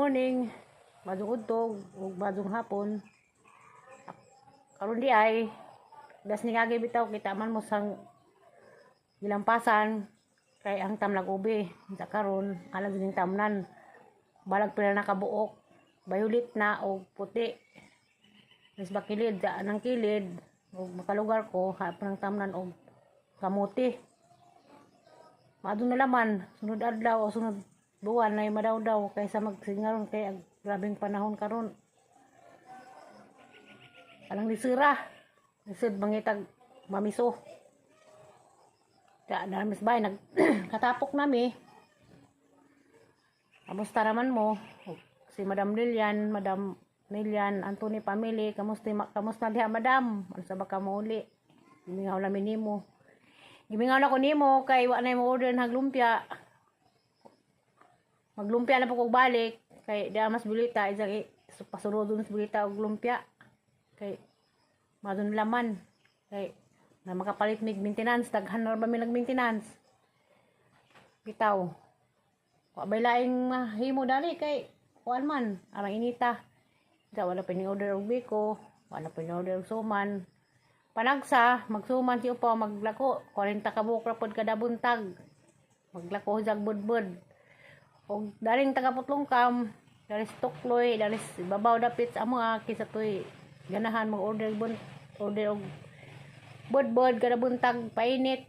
Morning. Maayong udto ug maayong hapon. Karon di ay das ni ngagi bitaw, kita man mo sang gilampasan kay ang tamlag ube sa karon alang ning tamnan, balag pila na kabuok, violet na og puti. Mas bakilid sa anang kilid ug makalugar ko hapon ang tamnan og kamuti. Maadto na laman sunod adlaw o sunod buwan ay madawdaw kaysa magsingaron kay ang grabeng panahon karon. Alang lisira. Lisod mangitag mamiso. Kaya na mas bay nag katapok nami. Kamusta naman mo? Si Madam Lilian, Madam Lilian, Anthony family, kamusta kamusta diha, Madam? Ano sa baka mo uli? Gimingaw namin nimo. Gimingaw na ko nimo kay wa na mo order ng lumpia. Maglumpia na po kog balik kay di mas bulita isang pasurod mas bulita og lumpia. Kay madun laman kay na makapalit mig maintenance, daghan na ba mi nag maintenance. Bitaw. Wa bay laing mahimo dali kay kuan man, arang inita. Da wala pa ni order og biko, wala pa ni order og suman. Panagsa, magsuman si upo, maglako, 40 ka buok ra pod kada buntag. Maglako jag budbud. Og daling taga Putlongkam, dari sa Tukloy, dari sa babaw dapit sa amo kinsa toy ganahan mag-order bun order og budbud kada buntag painit.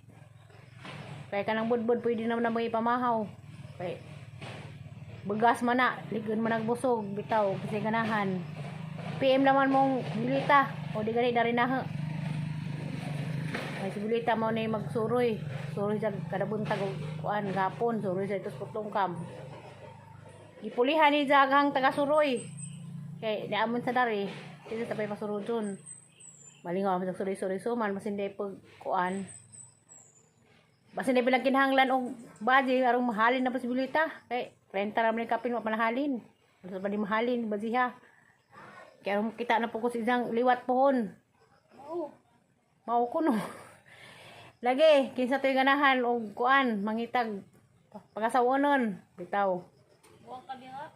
Kay kanang budbud pwede naman na mo ipamahaw. Kay bugas man na, ligon man nagbusog bitaw kasi ganahan. PM naman mong bilita o di gani dari na. Ay si Bulita mo na yung magsuroy. Suroy sa kada buntag og kuan gapon, suroy sa itos Putlongkam. Gipulihan ni Jaghang taga suroy. Kay di amon sa dari, dito sa pay pasurudon. Malingaw man sa suroy-suroy suman masin di pag kuan. Basin di pinagkinahanglan og baji arong mahalin na posibilita. Kay 30 ra man ni kapin wa panahalin. Ano sa pa di mahalin bajiha. Kaya aron kita na po ko sa isang liwat pohon. Oo. Mao ko no. Lagi, kinsa to'y ganahan og kuan, mangitag pagasawonon, bitaw. Buwang ka diha.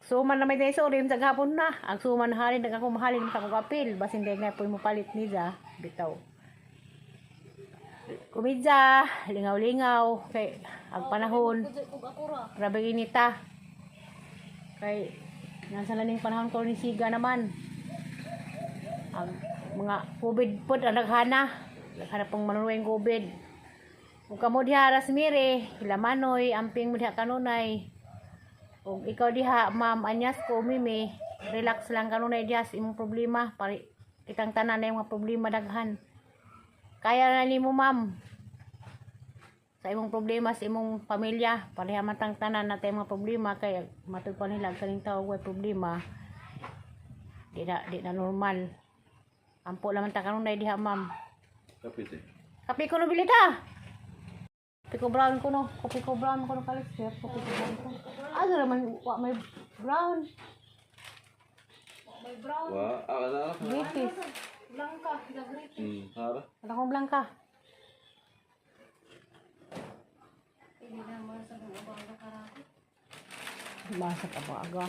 Suman na may tayo sorry sa gapon na. Ang suman halin nag ako mahalin sa akong apil. Basin dahil nga po mo palit niya, bitaw. Kumidya, lingaw-lingaw, kay ang panahon, Kug ako ra. grabe inita. Kay nasa laning panahon ko ni siga naman. Ang mga COVID pod ang naghana. Naghana pong manunueng COVID. Ug kamo diha Rasmire, Lamanoy, amping mo diha kanunay. Ug ikaw diha, Ma'am Anyas ko Mimi, relax lang kanunay diha sa imong problema. Pari kitang tanan na yung mga problema daghan. Kaya na nimo, Ma'am. Sa imong problema sa imong pamilya, pareha man tang tanan na mga problema kay matud pa nila kaning tao way problema. Di na normal. Ampo laman ta kanunay diha, Ma'am. Kapit eh. Kape ko no bilita. Kape ko brown ko no. Kape ko brown ko no kalisir. Kape ko brown ko. Ano naman wa may brown. May brown. Wa, ah, na. British. Blanca, the British. Hara. Wala akong blanca. Hindi naman sa mga baga karako. Basa ka ba aga?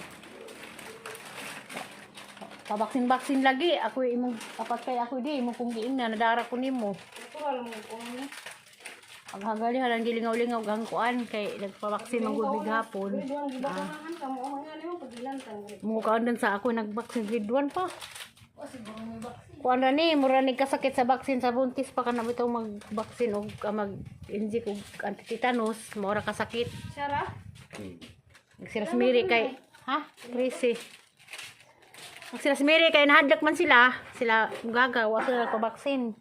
Pabaksin-baksin lagi. Ako imong kapat kay ako di imong kung giing na nadara ko nimo. Natural mo ko ni. Ang hagali halang gilingaw-lingaw gang kuan kay nagpabaksin man gud mig hapon. Grade 1 gibakunahan ka mo nga nimo pagilantan grade. Mukaon din sa ako nagbaksin grade 1 pa. O siguro may vaccine. Kuan ra ni, mura ni kasakit sa baksin sa buntis pa kana bitaw mag-vaccine og mag-inject og antitetanus, mura kasakit. Sara? Sila si Mary kay ha? Crazy. Sila si Mary kay nahadlak man sila, sila gaga wa sila nagpa-vaccine.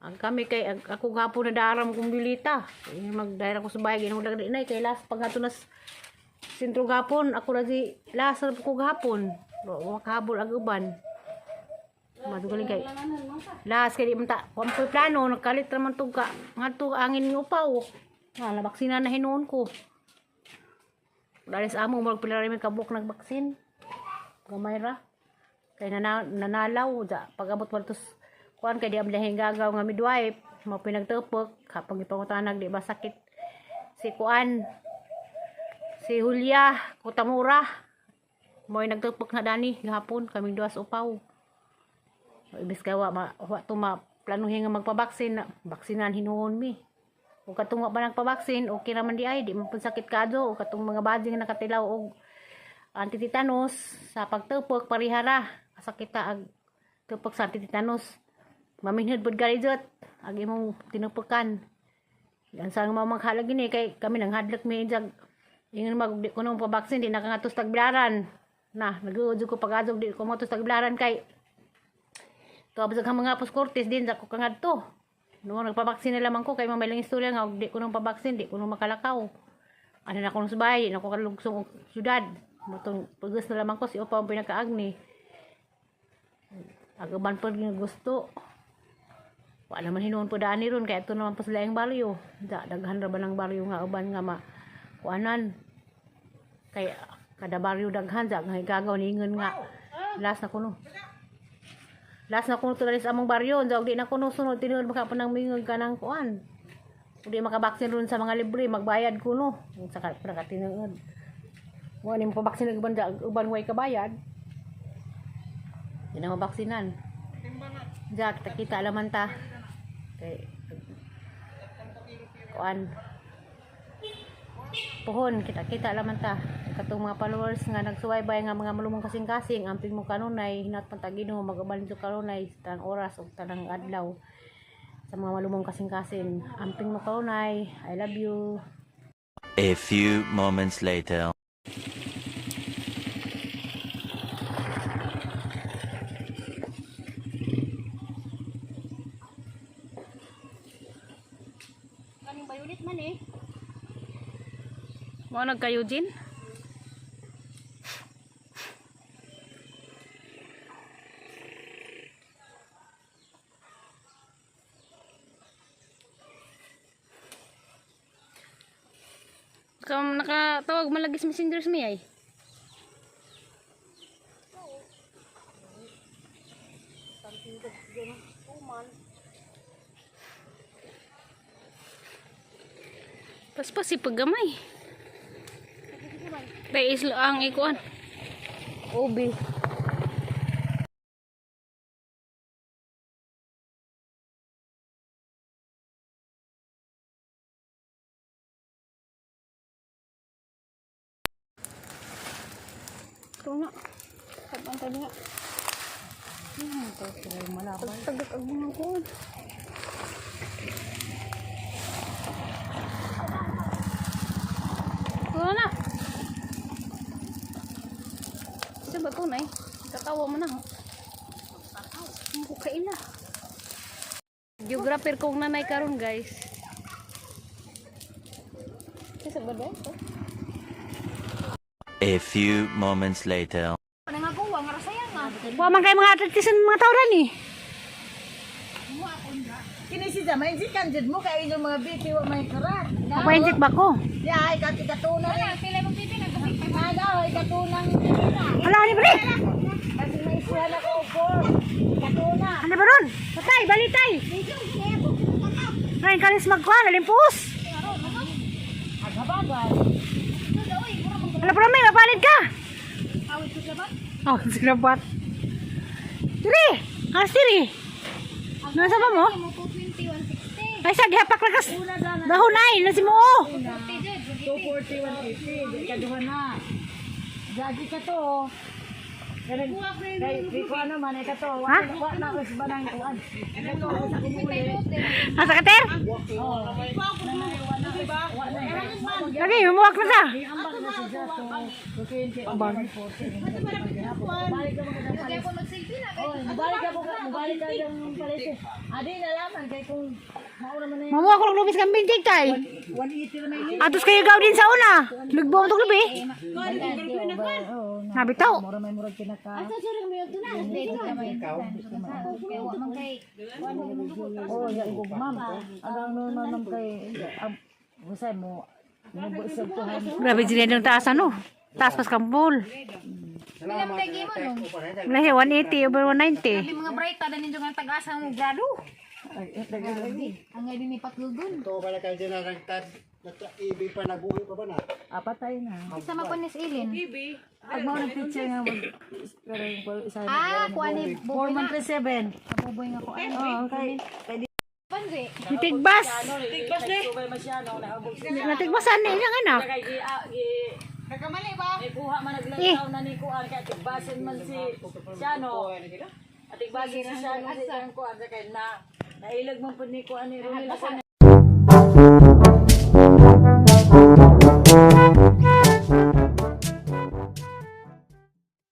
Ang kami kay ako gapon na daram kong bilita. Magdayra ko sa bahay ginoo di nay kay last pag ato nas sentro gapon ako ra di last ra ko gapon. Wa makahabol ang uban. Madugaling kay Langanan man ka. Last kay di man ta kuan ko'y plano nagkalit ra man tug ka ngadto angin ni upaw. Nga nabaksina na hinuon ko. Dali sa amo murag pila ra mi kabuk nagbaksin. Gamay ra. Kay nanalaw da pag-abot pa tos kuan kay di am lahing gagaw nga midwife mo pinagtupok kapag ipangutanag di ba sakit si kuan. Si Julia Kutamura. Mo'y nagtupok na dani gahapon kaming duha sa upaw. O, ibis kay wa ma wa to ma planuhin nga magpabaksin, baksinan hinuon mi. O katong wa pa nagpabaksin, okay raman di ay, di man pud sakit kado. O katong mga bading nga nakatilaw og antitetanus sa pagtupok parihara. Asa kita ag tupok sa antitetanus. Maminhod pud gani jud ag imong tinupukan. Yan sa nga mamanghalag gini kay kami nang hadlok mi jag ingon mag di ko nung pabaksin di nakangatos tagbilaran. Na nag-uudyo ko pag-adog di ko matos tagbilaran kay tuwa sa mga pos Cortes din sa ko kangadto. No nagpabaksin na lamang ko kay mamay lang istorya nga og di ko nung pabaksin di ko nung makalakaw. Ano na ko nung sa bahay, di na ko kalugsong og syudad. Motong pagos na lamang ko si Opa ang pinakaagni. Agaban pa rin gusto. Wala naman hinuon po daan ni ron kaya ito naman pa sila yung baryo. Da, daghan ra ba ng baryo nga uban nga ma kuanan. Kaya kada baryo daghan sa nga gagaw ningon nga last na kuno. Last na kuno tulis among baryo, unsa og di na kuno sunod tinuod maka pa nang mingon ka ng kuan. Ug di makabaksin ron sa mga libre, magbayad kuno. Unsa ka pa tinuod. Mo ni mo pabaksin og uban uban way kabayad. Di na mabaksinan. Jack, kita laman ta. Kay kuan. Pohon, kita-kita laman ta. Katong mga followers nga nagsubaybay nga mga malumong kasing-kasing, amping mo kanunay, hinat pantagino, magabalin sa kanunay, tanang oras o tanang adlaw sa mga malumong kasing-kasing. Amping mo kanunay, I love you. A few moments later. Kaning bayulit man eh. Mo nagkayo Jin? Kam nakatawag man lagi sa messenger mi ay. Paspas si paggamay. Kay islo ang ikuan. Obi. Ito nga. Tabang tayo nga. Pagtagak ang mga kuwan. Wala na. Isa ba ito, Nay? Tatawa mo na. Ang kukain na. Geographer kong nanay karon guys. Isa ba ito? A few moments later. Wa man kay mga atletisan mga tawran eh. Kini si Jama, hindi kan jud mo kay inyong mga biti wa may karat. Mapainjik ba ko? Di ay kat ikatuna rin. Pila mo pipi nang Ada ay ikatunang nila. Hala, ano ba rin? Kasi may isya na ko po. Ikatuna. Ano ba ron? Patay, balitay! Ngayon kalis magkuhan, alimpus! Agabagay. Ano pa may mapalit ka? Oh, sinabat. Tiri! Kalas tiri! Nasa ba mo? mo 220 160. Ay, sa gihapak lakas. Dahon ay, nasi mo. Oh. 240, 180. Ikaduha na. Jagi ka to. Kay kay ko ano man ikato. Ha? Wa na ko sa banang kuan. Ikato sa kumuli. Asa ka, ter? Lagi, mamuwak na sa. Ambak na siya to. 220, 140. Balik ka mo Kaya ko mag-selfie na kay Balik ka mo, balik ka yung palete. Adi nalaman kay kung mauna man na yun. Mamuwak ko lang lubis kang bintig, tay. 180 na may Atos kayo gaw din sa una. Lugbo ang tuglubi. Nabitaw. Mura may murag pinaka. Oh, ya ko ma'am. Agang no ma'am kay ang husay mo. Mo isag to han. Grabe din yung taas ano. Taas pas kambol. Ilang tagi mo no? Lahi, 180 over 190. Sabi mga bright tada ninyo nga tag-asa mo grado. Ang ay dinipat dun. Ito pala kayo dyan narangtad. Nagka-EB pa nabuhi pa ba na? Ah, patay na. Isa man po ni Ilin. Pag mao nag-picture nga mag pero isa Ah, kuha ni Buboy na. 4137. Buboy nga ko. Ano? Oo, kay kay Pansi. Nitigbas. Tigbas ni. Natigbasan ni iyang anak. Kay gi ah, gi Nagkamali ba? May kuha man naglantaw na ni kuan kay tigbasin man si Siano. Atigbasin si Siano sa iyang kuan kay na nailag man pud ni kuan ni Romel.